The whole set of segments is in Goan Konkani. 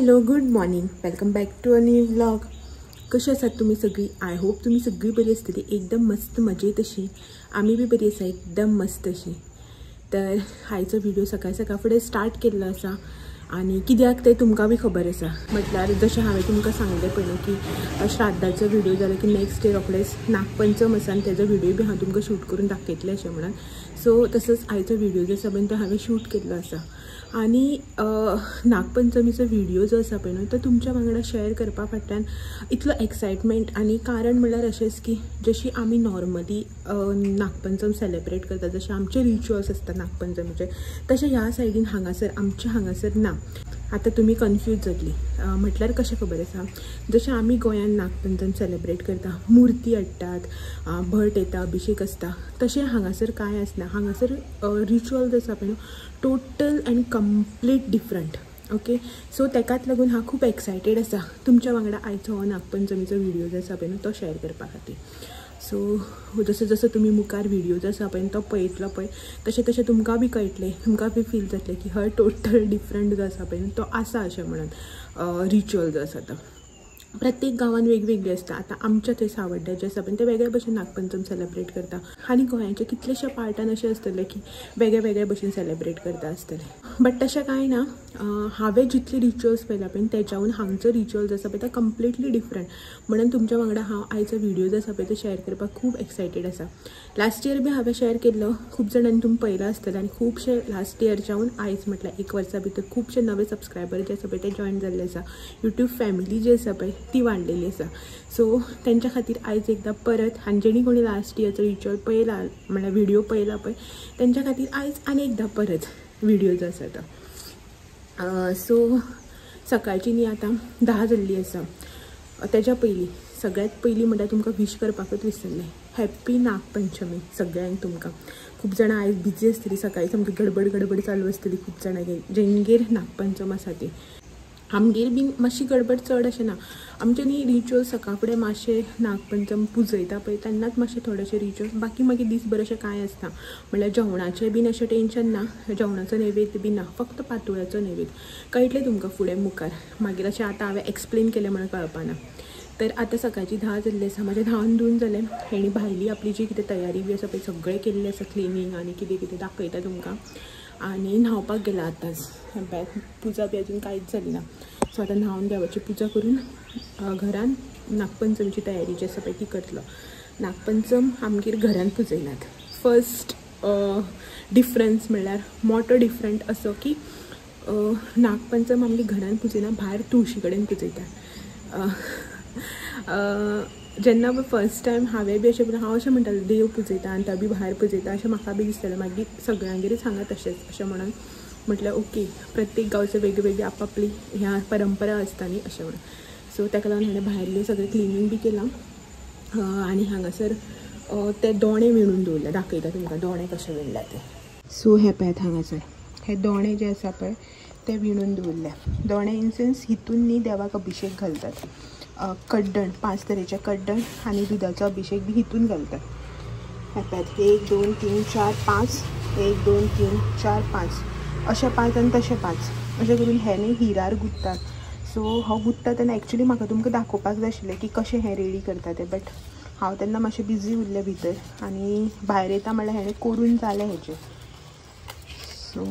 Hello good morning, welcome back to a new vlog. कशी आसात तुमी सगळी? I hope तुमी सगळी बरी आसतली, एकदम मस्त मजेत अशी. आमी बी बरी आसा, एकदम मस्त अशी. तर आयचो व्हिडिओ सकाळ सकाळ फुडें स्टार्ट केल्लो आसा आनी कित्याक तें तुमकां बी खबर आसा. म्हटल्यार जशें हांवें तुमकां सांगलें पळय की श्राद्धाचो व्हिडिओ जालो की नेक्स्ट डे रोखडेच नागपंचम आसा आनी तेजो व्हिडिओ बी हांव तुमकां शूट करून दाखयतलें अशें म्हणून. सो तसोच आयचो व्हिडिओ जो आसा पळय तो हांवें शूट केल्लो आसा आनी नागपंचमीचो व्हिडिओ जो आसा पळय न्हू तो तुमच्या वांगडा शेअर करपा फाटल्यान इतलो एक्सायटमेंट आनी कारण म्हणल्यार अशेंच की जशी आमी नॉर्मली नागपंचम सेलेब्रेट करता, जशे आमचे रिच्युअल्स आसता नागपंचमीचे, तशें ह्या सायडीन हांगासर आमच्या हांगासर ना. आतां तुमी कन्फ्यूज जातली म्हटल्यार कशें खबर आसा, जशें आमी गोंयान नागपंचम सेलेब्रेट करता, मुर्ती हाडटात, भट येता, अभिषेक आसता, तशें हांगासर कांय आसना. हांगासर रिच्युअल जो आसा पळय total and complete different. Okay, so तेकाच लागून हांव खूब एक्सायटेड आसा तुमच्या वांगडा आयचो हो नागपंचमीचो व्हिडिओ जो आसा पळय न्हू तो शेअर करपा खातीर. सो जसो जसो तुमी मुखार व्हिडिओ जो आसा पळय तो पळयतलो पळय तशें तशें तुमकां बी कळटलें, तुमकां बी फील जातलें की हय टोटल डिफरंट जो आसा पळय तो आसा अशें म्हणून रिच्युअल जो आसा तो प्रत्येक गांवान वेगवेगळी आसता. आतां आमच्या थंय सावड्ड्या जे आसा पळय ते वेगळे भशेन नागपंचम सेलेब्रेट करता आनी गोंयाच्या कितलेशे पार्टान अशें आसतलें की वेगळे वेगळे भशेन सेलेब्रेट करता आसतले. बट तशें कांय ना. हांवें जितले रिच्युअल्स पळयला पळय तेच्याहून हांगचो रिच्युअल जो आसा पळय तो कंप्लिटली डिफरंट. म्हणून तुमच्या वांगडा हांव आयचो व्हिडिओ जो आसा पळय तो शेअर करपाक खूब एक्सायटेड आसा. लास्ट इयर बी हांवें शेअर केल्लो, खूब जाणांनी तुमी पळयला आसतलें आनी खुबशे लास्ट इयरच्याहून आयज म्हटल्यार एक वर्सा भितर खुबशे नवे सबस्क्रायबर जे आसा पळय ते जॉयन जाल्ले आसा, यूट्यूब फॅमिली जी आसा पळय ती वाडलेली आसा. सो तेंच्या खातीर आयज एकदां परत आनी जेणी कोणी लास्ट इयरचो रिच्युअल पळयला म्हळ्यार व्हिडिओ पळयला पळय तेंच्या खातीर आयज आनी एकदां परत व्हिडिओ जो आसा तो. सो सकाळची न्ही आतां 10 जाल्ली आसा. तेज्या पयलीं सगळ्यांत पयलीं म्हणल्यार तुमकां विश करपाकूच विसरलें, हॅप्पी नागपंचमी सगळ्यांक. तुमकां खूब जाणां आयज बिजी आसतली, सकाळी सामकी गडबड गडबड चालू आसतली खूब जाणांगेर जेंगेर नागपंचम आसा ती. आमगेर बी मातशी गडबड चड अशें ना. आमचे न्ही रिच्युअल सकाळ फुडें मातशें नागपंचम पुजयता पळय तेन्नाच मातशें थोडेशे रिच्युअल्स, बाकी मागीर दीसभर अशें कांय आसना. म्हणल्यार जेवणाचें बीन अशें टेंशन ना, जेवणाचो नैवेद्य बी ना, फक्त पातोळ्याचो नैवेद्य. कळटलें तुमकां फुडें मुखार मागीर अशें आतां हांवें एक्सप्लेन केलें म्हणून कळपाना. तर आतां सकाळची 10 जाल्ली आसा, म्हाजें न्हावन धुवन जालें. हेणी भायली आपली जी कितें तयारी बी आसा पळय सगळें केल्लें आसा, क्लिनींग आनी कितें कितें दाखयता तुमकां. आनी न्हांवपाक गेला आतांच, पुजा बी अजून कांयच जाली ना. सो आतां न्हांवन देवाची पुजा करून घरान नागपंचमीची तयारी जी आसा पळय ती करतलो. नागपंचम आमगेर घरान पुजयनात. फर्स्ट डिफरन्स म्हणल्यार मोठो डिफरंट असो की नागपंचम आमगे घरान पुजयना, भायर तुळशी कडेन पुजयतात. जेन्ना फर्स्ट टायम हांवें बी अशें हांव अशें म्हणटालें देव पुजयता आनी तो बी भायर पुजयता अशें म्हाका बी दिसतालें. मागीर सगळ्यांगेरूच हांगा तशेंच अशें म्हणून म्हटल्यार ओके प्रत्येक गांवचे वेगळी आपापली ह्या परंपरा आसता न्ही अशें म्हणून. सो ताका लागून हाणें भायरलें सगळें क्लिनींग बी केलां आनी हांगासर ते दोणे विणून दवरले, दाखयता तुमकां दोणे कशे विणल्या ते. सो हे पळयात हांगासर हे दोणे जे आसा पळय ते विणून दवरले. दोणे इन सेन्स हितून न्ही देवाक अभिषेक घालतात, कड्डण 5 तरेचे कड्डण आनी दुदाचो अभिषेक बी हितून घालतात. हे पळयात 1 2 3 4 5 1 2 3 4 5 अशें 5 आनी तशें 5 अशें करून हे न्ही हिरार गुत्तात. सो हो गुत्ता तेन्ना एक्चुली म्हाका तुमकां दाखोवपाक जाय आशिल्लें की कशें हें रेडी करता तें, बट हांव तेन्ना मातशें बिजी उरलें भितर आनी भायर येता म्हणल्यार हेणें करून जालें हेजें. सो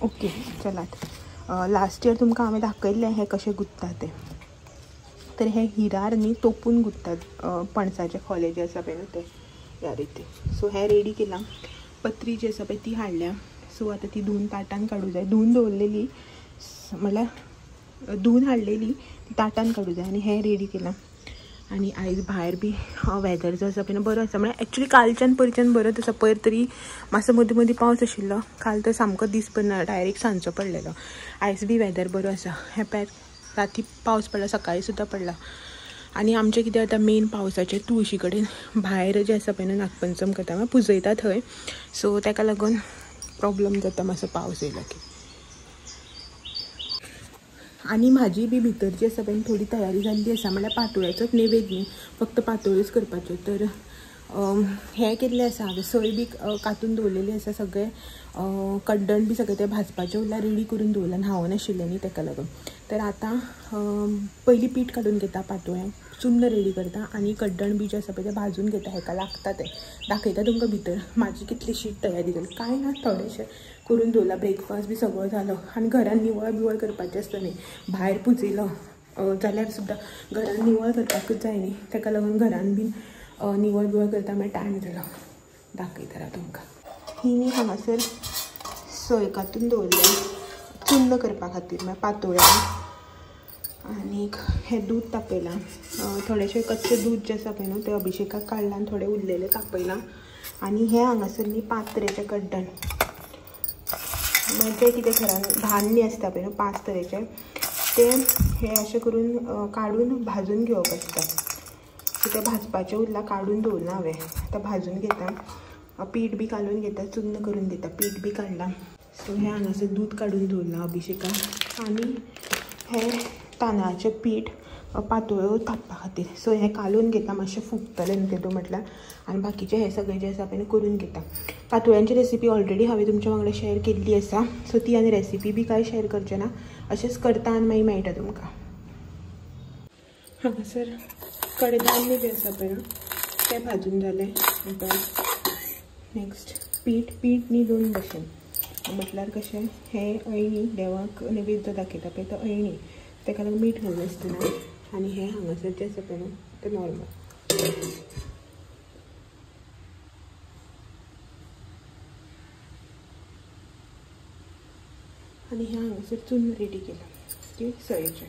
ओके चलात, लास्ट इयर तुमकां हांवें दाखयल्लें हें कशें गुत्ता तें. तर हे हिरार न्ही तोपून गुत्तात पणसाचे खोले जे आसा पळय न्हू ते ह्या रिती. सो हें रेडी केलां. पत्री जी आसा पळय ती हाडल्या. सो आतां ती धुवन ताटान काडूं जाय, धुवन दवरलेली म्हणल्यार धुवन हाडलेली ती ताटान काडूं जाय आनी हें रेडी केलां. आनी आयज भायर बी वेदर जो आसा पळय बरो आसा, म्हणल्यार एक्चुली कालच्यान परच्यान बरोच आसा. पयर तरी मातसो मदीं मदीं पावस आशिल्लो, काल तर सामको दीसभर ना, डायरेक्ट सांजचो पडलेलो. आयज बी वेदर बरो आसा. हें पळयात राती पावस पडला, सकाळी सुद्दां पडला. आनी आमचें कितें जाता मेन पावसाचें तुळशी कडेन भायर जें आसा पळय न्हू नागपंचम करता म्हणल्यार पुजयता थंय. सो ताका लागून प्रॉब्लम जाता मातसो पावस येयलो की. आनी म्हाजी बी भितर जी आसा पळय थोडी तयारी जाल्ली आसा, म्हणल्यार पातोळ्याचोच नैवेद्य न्ही, फक्त पातोळ्योच करपाच्यो. तर हें केल्लें आसा हांवें, सोय बी कातून दवरलेली आसा, सगळें कड्डण बी सगळें तें भाजपाचें उरलां रेडी करून दवरलां, न्हांवन आशिल्लें न्ही तेका लागून. तर आतां पयलीं पीठ काडून घेता, पातोळ्यांक चुन्न रेडी करता आनी कड्डण बी जें आसा पळय तें भाजून घेता. हेका लागता तें दाखयता तुमकां भितर म्हाजी कितलीशी तयारी जाली. कांय ना, थोडेशें करून दवरलां, ब्रेकफास्ट बी सगळो जालो. आनी घरान निवळ बिवळ करपाचें आसता न्ही, भायर पुजयलो जाल्यार सुद्दां घरान निवळ करपाकूच जाय न्ही, तेका लागून घरान बीन निवळ बिवळ करता मागीर टायम जालो. दाखयता राव तुमकां. ही न्ही हांगासर सोय कातून दवरल्या चुन्न करपा खातीर, मागीर पातोळ्यांक. आनीक हें दूद तापयलां, थोडेशें कच्चें दूद जें आसा पळय न्हू तें अभिषेकाक काडलां आनी थोडें उरलेलें तापयलां. आनी हें हांगासर न्ही 5 तरेचें कड्डण, म्हणजे कितें घरान धान्य आसता पळय न्हू 5 तरेचें, तें हें अशें करून काडून भाजून घेवप आसता. सो तें भाजपाचें उरलां, काडून दवरलां हांवें, आतां भाजून घेता. पीठ बी काडून घेता, चुन्न करून घेता, पीठ बी काडलां. सो हें हांगासर दूद काडून दवरलां अभिषेकाक. आनी हें तांदळाचें पीठ पातोळ्यो थापपा खातीर. सो हें कालोवन घेता, मातशें फुगतलें न्हू तेतून म्हटल्यार. आनी बाकीचें हें सगळें जें आसा पळय करून घेता. पातोळ्यांची रेसिपी ऑलरेडी हांवें तुमच्या वांगडा शेअर केल्ली आसा, सो ती आनी रेसिपी बी कांय शेअर करचें ना, अशेंच करता आनी मागीर मेळटा तुमकां. हांगासर कडधान्य जें आसा पळय तें भाजून जालें. आतां नेक्स्ट पीठ. पीठ न्ही 2 भशेन, म्हटल्यार कशें हें अळणी देवाक नैवेद्य दाखयता पळय तो अळणी, तेका लागून मीठ घालून आसतना. आनी हें हांगासर जें आसा पळय न्हू तें नॉर्मल. आनी हें हांगासर चुन्न रेडी केलां ओके सयेचें.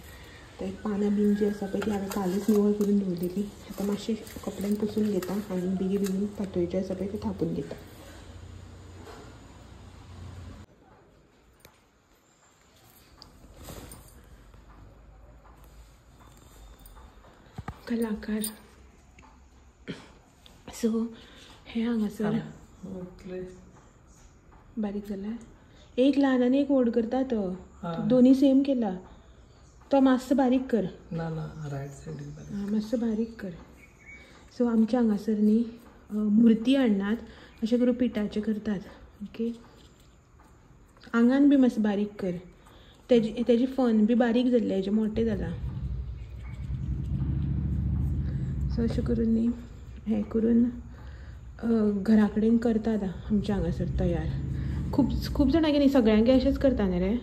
ते पानां बीन जी आसा पळय ती हांवें कालूच निवळ करून दवरलेली, आतां मातशें कपड्यान पुसून घेता आनी बेगीन बेगीन पातोळ्यो आसा पळय ते थापून घेता. कलाकार. सो हें हांगासर बारीक जालें, एक ल्हान आनी एक व्हड करता तो, दोनी सेम केला तो, मातसो बारीक कर. ना ना, रायट सायडीन बारीक, मातसो बारीक कर. सो आमच्या हांगासर न्ही मुर्ती हाडनात, अशें करून पिठाचें करतात. ओके, आंगान बी मातसो बारीक कर, तेजी तेजी फन बी बारीक जाल्लें, हेजें मोटें जालां. सो अशें करून न्ही हें करून घरा कडेन करतात आमच्या हांगासर तयार. खूब खूब जाणांगे न्ही, सगळ्यांगे अशेंच करता न्ही रे.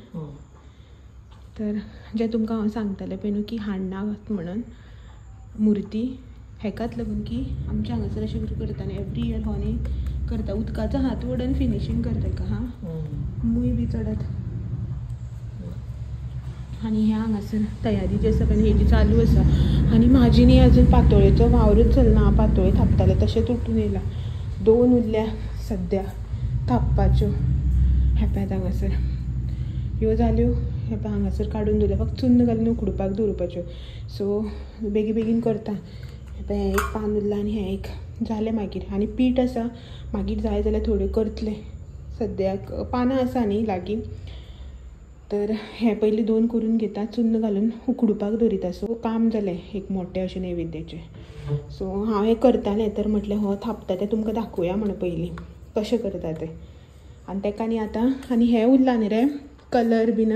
तर जें तुमकां हांव सांगतालें पळय न्हू की हाडना म्हणून मुर्ती, हेकाच लागून की आमच्या हांगासर अशें करता न्ही, एवरी इयर हो न्ही करता. उदकाचो हात वडून फिनिशींग करता तेका, हां मूय बी चडत. आनी ह्या हांगासर तयारी जी आसा पळय हेजी चालू आसा. आनी म्हाजी न्ही अजून पातोळेचो वावरूच चलना, पातोळे थापताले तशेंच उठून येयला. 2 उरल्या सद्या थापपाच्यो. हें पळयात हांगासर ह्यो जाल्यो, हें पळय हांगासर काडून दवरल्या, फक्त चुन्न घालून उकडुपाक दवरपाच्यो. सो बेगीन बेगीन करता. हें पळय हें एक पान उरलां आनी हें एक जालें मागीर. आनी पीठ आसा, मागीर जाय जाल्यार थोड्यो करतलें, सद्याक पानां आसा न्ही लागीं. तर हें पयलीं 2 करून घेता, चुन्न घालून उकडुपाक दवरिता. सो काम जालें एक मोटें अशें नैवेद्याचें. सो हांव हें करतालें, तर म्हटलें हो थापता तें तुमकां दाखोवया म्हण पयलीं कशें करता तें. आनी तेका न्ही आतां आनी हें उरलां न्ही रे कलर बीन,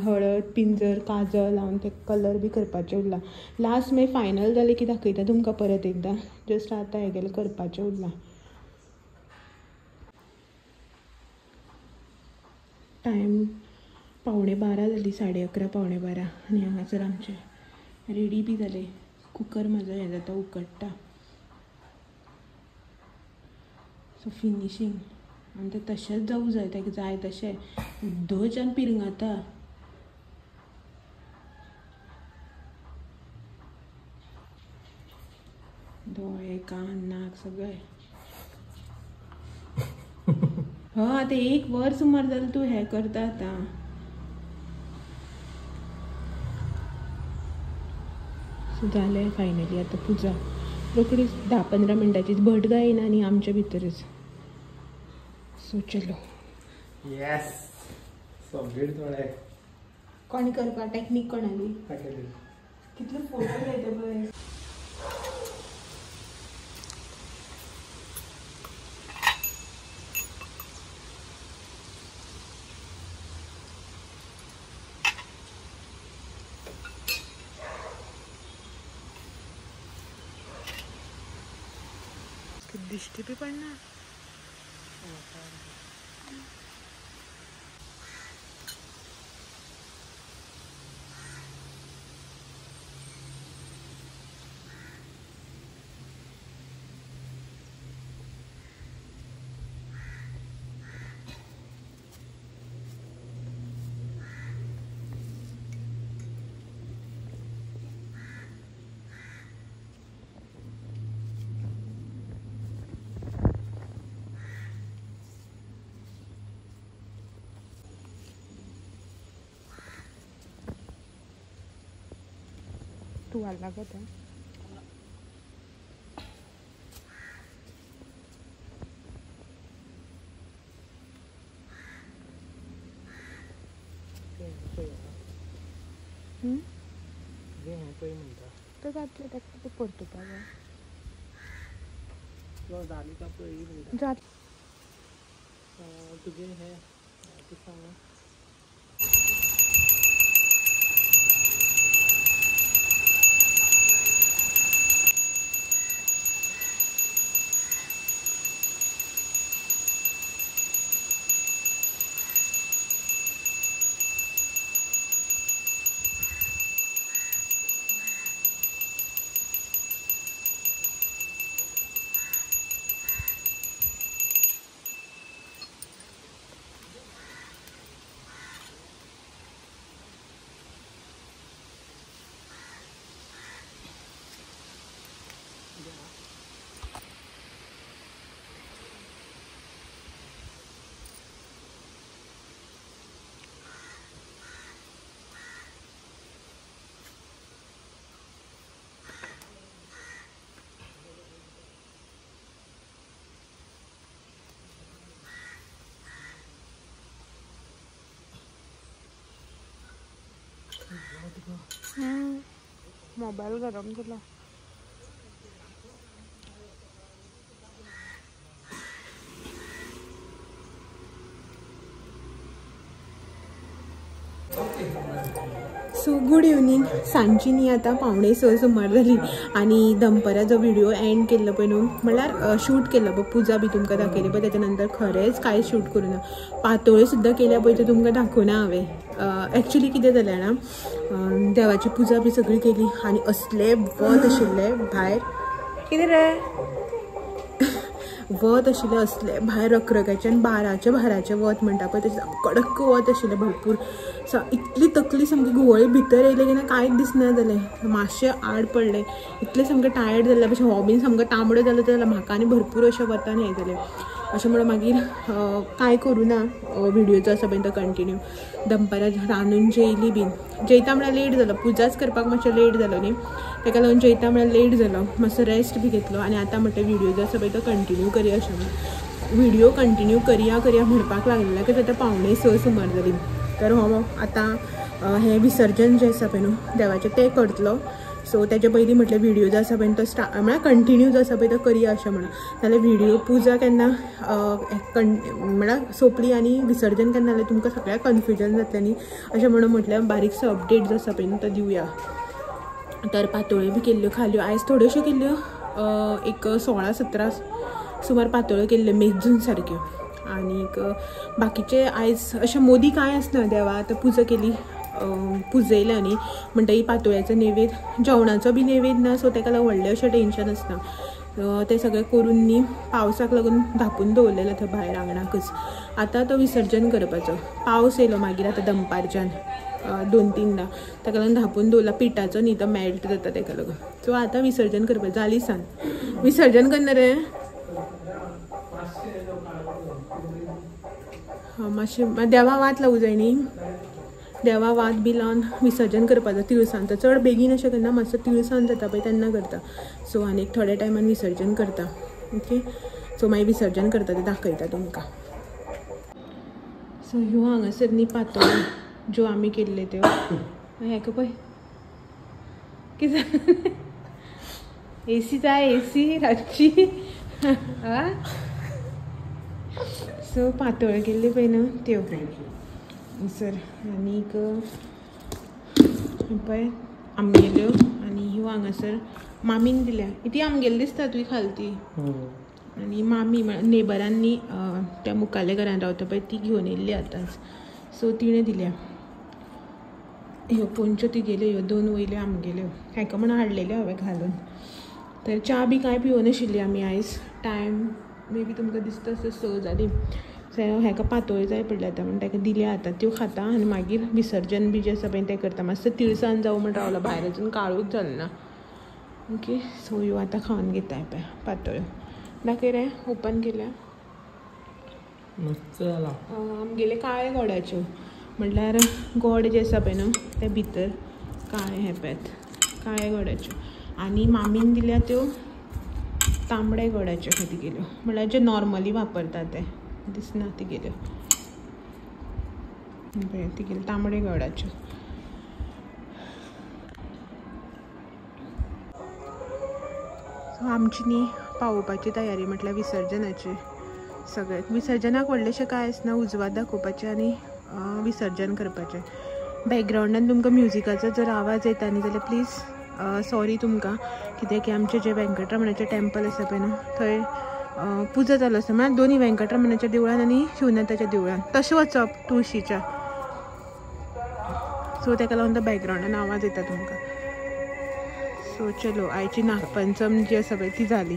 हळद पिंजर काजल लावन ते कलर बी करपाचें उरलां. लास्ट मागीर फायनल जालें की दाखयता तुमकां परत एकदां, जस्ट आतां हेगेलें करपाचें उरलां. टायम 11:45 जाली, 11:30 11:45. आनी हांगासर आमचें रेडी बी जालें. कुकर म्हाजो हें जाता, उकडटा. सो फिनिशींग आनी तें तशेंच जावूं जाय, ताका जाय तशें उद्दोच्यान पिरंगाता. दोळे कान नाक सगळे. हय आतां 1 वर सुमार जालें तूं हें करता आतां. सो जालें फायनली आतां पुजा रोखडीच 10-15 मिनटांचीच, भट गायना न्ही आमच्या भितरच. सो चलो. येस, सगळे थोडे कोण करपा टेक्नीक कोणाली कितले फोटो येता पळय. दिश्टी बी पडना. तुवाल लागत आहे. तो जातले ताका ते परतुपाक जाय. तुगे हे सांग. मोबाईल गरम जाला. So good evening. सांजची न्ही आतां 5:45 सुमार जाली आनी दनपरां जो व्हिडिओ एंड केल्लो पळय न्हू, म्हणल्यार शूट केल्लो पळय, पुजा बी तुमकां दाखयली पळय, तेच्या नंतर खरेंच कांय शूट करूं ना. पातोळ्यो सुद्दां केल्या पळय त्यो तुमकां दाखोवना हांवें. एक्चुली कितें जालें जाणा, देवाची पुजा बी सगळी केली आनी असलें वत आशिल्लें भायर, कितें रे वत आशिल्लें असलें भायर रखरखाचें आनी बाराचें भाराचें वत म्हणटा पळय तशें कडक वत आशिल्लें भरपूर. सो इतली तकली सामकी घुंवळी भितर येयली की ना कांयच दिसना जालें, मातशें आड पडलें, इतलें सामकें टायर्ड जाल्लें भशेन. हो बीन सामको तांबडो जालो जाल्यार म्हाका आनी भरपूर अशें वतान हें जालें. अशें म्हणून मागीर कांय करूं ना व्हिडिओ जो आसा पळय तो कंटिन्यू. दनपारां रांदून जेयली बीन, जेयता म्हळ्यार लेट जालो, पुजाच करपाक मातशें लेट जालो न्ही, ताका लागून जेयता म्हळ्यार लेट जालो, मातसो रेस्ट बी घेतलो. आनी आतां म्हणटा व्हिडिओ जो आसा पळय तो कंटिन्यू करया अशें म्हणून व्हिडिओ कंटिन्यू करया करया म्हणपाक लागलें की आतां 5:45 सुमार जाली. तर हो आतां हें विसर्जन जें आसा पळय न्हू देवाचें तें करतलो. सो तेजे पयलीं म्हटलें व्हिडिओ जो आसा पळय तो स्टार्ट म्हळ्यार कंटिन्यू जो आसा पळय तो करया अशें म्हणून. नाल्यार व्हिडिओ पुजा केन्ना म्हळ्यार सोंपली आनी विसर्जन केन्ना जालें तुमकां सगळ्याक कन्फ्युजन जातलें न्ही, अशें म्हणून म्हटलें बारीकसो अपडेट जो आसा पळय न्हू तो दिवया. तर पातोळ्यो बी केल्ल्यो खाल्यो, आयज थोड्योश्यो केल्ल्यो, एक 16-17 सुमार पातोळ्यो केल्ल्यो मेजून सारक्यो. आनीक बाकीचे आयज अशें मोदी कांय आसना, देवा आतां पुजा केली पुजयलें न्ही म्हणटगीर पातोळ्याचो नैवेद, जेवणाचो बी नैवेद ना, सो ताका लागून व्हडलें अशें टेंशन आसना. तें सगळें करून न्ही पावसाक लागून धांपून दवरलेलें थंय भायर आंगणाकच. आतां तो विसर्जन करपाचो, पावस येयलो मागीर आतां दनपारच्यान 2-3 दां, ताका लागून धांपून दवरला पिठाचो न्ही तो मेल्ट जाता ताका लागून. सो आतां विसर्जन करपाचें जाली सांज. विसर्जन करना रे मातशें देवा वात लावूं जाय न्ही, देवा वात बी लावन विसर्जन करपाचो तिळसान. तर चड बेगीन अशें करना, मातसो तिळसान जाता पळय तेन्ना करता. सो आनी एक थोड्या टायमान विसर्जन करता. ओके, सो मागीर विसर्जन करता तें दाखयता तुमकां. सो ह्यो हांगासर न्ही पातोळ्यो ज्यो आमी केल्ल्यो त्यो, हेका पळय कितें एसी जाय, एसी रातची. सो पातोळ्यो केल्ल्यो पळय न्हू त्यो सर. आनीक पळय आमगेल्यो, आनी ह्यो हांगासर मामीन दिल्या. ती आमगेली दिसता तुवें खाली ती. आनी मामी नेबरांनी त्या मुखाल्ल्या घरान रावता पळय ती घेवन येयल्ली आतांच, सो तिणें दिल्या. ह्यो पोंच्यो तिगेल्यो, ह्यो दोन वयल्यो आमगेल्यो. हाका म्हणून हाडलेल्यो हांवें घालून. तर च्या बी कांय पिवनाशिल्ली आमी आयज. टायम मे बी तुमकां दिसता आसता 6 जालीं. सो हाका पातोळ्यो जाय पडल्या आतां म्हण ताका दिल्या आतां, त्यो खाता आनी मागीर विसर्जन बी जें आसा पळय तें करता. मातसो तिळसान जावं म्हण रावला, भायर अजून काळूच जालो ना. ओके सो ह्यो आतां खावन घेता पळय पातोळ्यो. दाखय रे ओपन केल्या. मस्त जाला. आमगेले काळे गोडाच्यो, म्हटल्यार गोड जे आसा पळय न्हू ते भितर काळे हें पळयात काळे गोडाच्यो. आनी मामीन दिल्या त्यो तांबडे गोडाच्यो खंय तिगेल्यो, म्हळ्यार जे नॉर्मली वापरता ते दिसना तिगेल्यो. पळय तिगेल्यो तांबडे गोडाच्यो. सो आमची न्ही पावोवपाची तयारी म्हटल्यार विसर्जनाची. सगळें विसर्जनाक व्हडलेशें कांय आसना, उजवात दाखोवपाचें आनी विसर्जन करपाचें. बॅकग्रावंडान तुमकां म्युजिकाचो जर आवाज येता न्ही जाल्यार प्लीज सॉरी तुमकां, कित्याक की आमचें जें वेंकटरमणाचें टेम्पल आसा पळय न्हू थंय पुजा चालू आसता. म्हळ्यार दोनी वेंकटरमणाच्या देवळान आनी शिवनाथाच्या देवळान तशें वचप तुळशीच्या. सो ताका लागून तो बॅकग्रावंडान आवाज येता तुमकां. सो चलो आयची नागपंचम जी आसा पळय ती जाली.